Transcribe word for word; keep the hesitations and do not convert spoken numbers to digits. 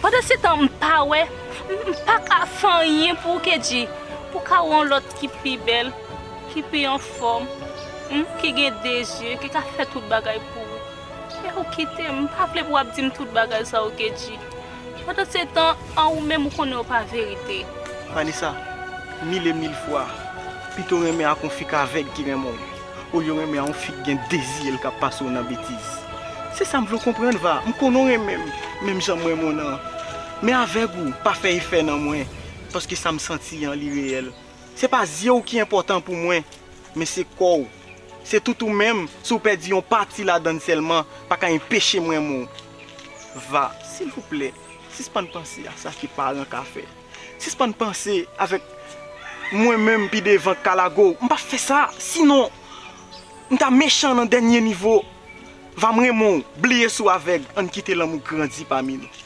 Pandan se tan m pa wè, m pa ka fè anyen pou ou, Kedji. Pou ka wè yon lòt ki pi bèl, ki pi anfòm, hmm, ki gen de zye, ki ka fè tout bagay pou ou. E ou kite m, m pa vle pou w ap di m tout bagay sa yo, Kedji. Pandan se tan, an ou menm ou konnen yo pa verite. Vanessa, mil e mil fwa, pito renmen ak yon fi k avèg ki renmen w, olye w renmen ak yon fi k gen de zye l k ap pase w nan betiz. Se sa m vle w konprann, Va. M konnen w renmen m, menm jan m renmen w nan. Men avèg ou pa fè efè nan mwen, paske sa m santi an li reyèl. Se pa zye w ki enpòtan pou mwen, men se kò w. Se tout ou menm, si w pèdi yon pati ladann sèlman, pa ka enpeche m renmen w. Va, silvouplè, sispann panse a sa ke paran ka fè. Sispann panse avèk mwen menm pi devan k ka lage w. M p ap fè sa, sinon, m ta mechan nan dènye nivo. Va, m renmen w, bliye si w avèg, ann kite lanmou grandi pami nou.